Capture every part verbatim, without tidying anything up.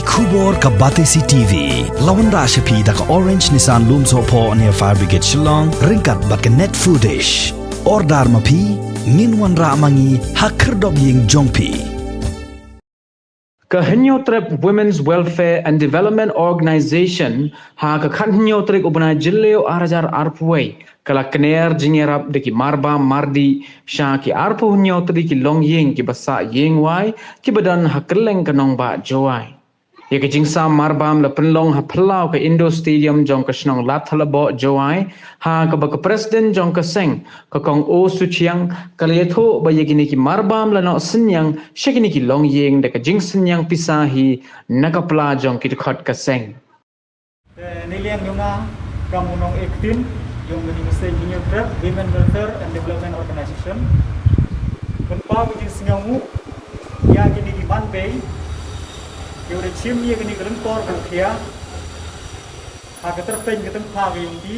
Khubor ka Batesi T V la wanrah sha phi da ka Orange Nissan Lumsohphoh near Fire Brigade Shillong ryngkat bad ka Net Foodish. Order ma phi, ngin wanrah ma ngi ha khyrdop ïing jong phi. Ka Hynñiewtrep Women's Welfare and Development Organization ha ka khathynñiew tarik u bnai Jylliew ar hajar arphew wei ka la kner jingïarap da ki marbam mardih sha ki arphew hynñiew tylli ki longïing kiba sah ïing wai kiba don ha kylleng ka nongbah Jowai. Ïa ka jingsam marbam la pynlong ha phyllaw ka Indo Stadium jong ka shnong Ladthadlaboh Jowai, ha kaba ka president jong ka seng, ka Kong O Suchiang, ka la ïathuh ba ïa kine ki marbam la noh synñiang sha kine ki longïing da ka jingsynñiang pisa hi na ka pla jong ki dkhot ka seng. Te na liang jong nga kam u nongïalam jong kane ka seng Hynñiewtrep Women Welfare and Development Organization, pynpaw ka jingsngewnguh ïa kine ki manbei kiba da shim ïa kane ka lyngkor ba khia ha ka tyrpeng ka tyngkha ka jong ki,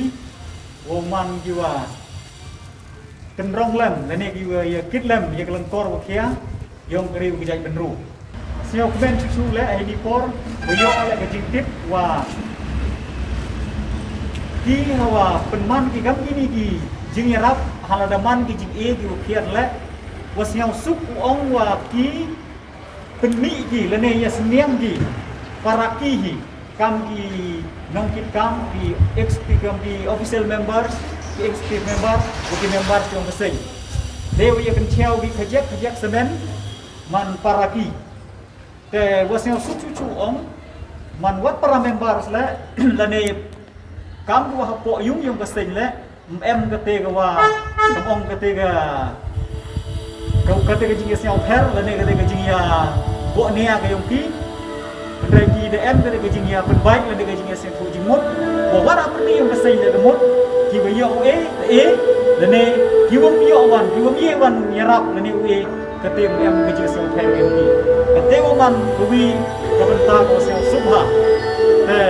wow man kiwa tynrong lem lane kiwa ïa kit lem ïa ka lyngkor ba khia jong ka ri u ka jaitbynriew. Sngewkmen shuh shuh leh ha kane ka por ba ïoh leh ka jingtip wa ki hawa pynman ki kam kine ki jingïarap ha lada man ki jingeh kiwa khia leh, wa sngewsuk u ong wa ki pynmih ki lane ïa synñiang ki para ki hi, kam ki nongkitkam, ki ex, ki kam ki official members, ki executive members, ki members jong ka seng. Dei wa ïa kynthei ki khajek khajek semen man para ki. Te wa sngewsuk shuh shuh ong man wat para members leh lane kam kiwa hapoh ïung jong ka seng leh, ym em kata ka wa, kam ong kata ka, ka, kata ka jingïasngewpher lane kata ka jingïaboh nia ka jong ki. Hynrei ki da em kata ka jingïapynbeit lane ka jingïasngewthuh jingmut wa wat ha pyrdi jong ka seng leh ka mut, kiwa ïoh u eh, eh, lane kiwym ïoh wan, kiwym ïoh wan ïarap lane u eh, kata ym em ka jingsngewpher ka jong ki. Kata u man kawi ka bynta ka sngewsuk ha. Te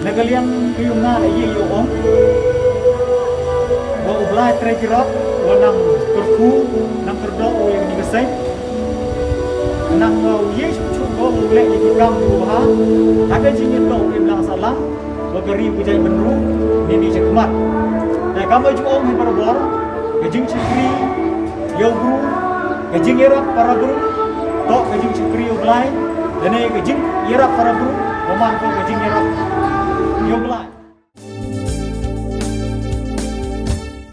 na ka liang ka jong nga la ïa ong wa u Blai Trai Kirot wa nang kyrkhu, nang kyrdoh u ïa kane ka seng. Nang wa u ïa shuh shuh ko u leh ïa ki kam u ha, ha ka jingïatoh u imlang sahlang wa ka ri u ka jaitbynriew mynne shakhmat. Te kam ba ju ong hi barabor, ka jingshakri ïa u bru, ka jingïarap para bru, toh ka jingshakri ïa u Blai, lane ka jingïarap para bru wa man ko ka jingïarap ïa u Blai.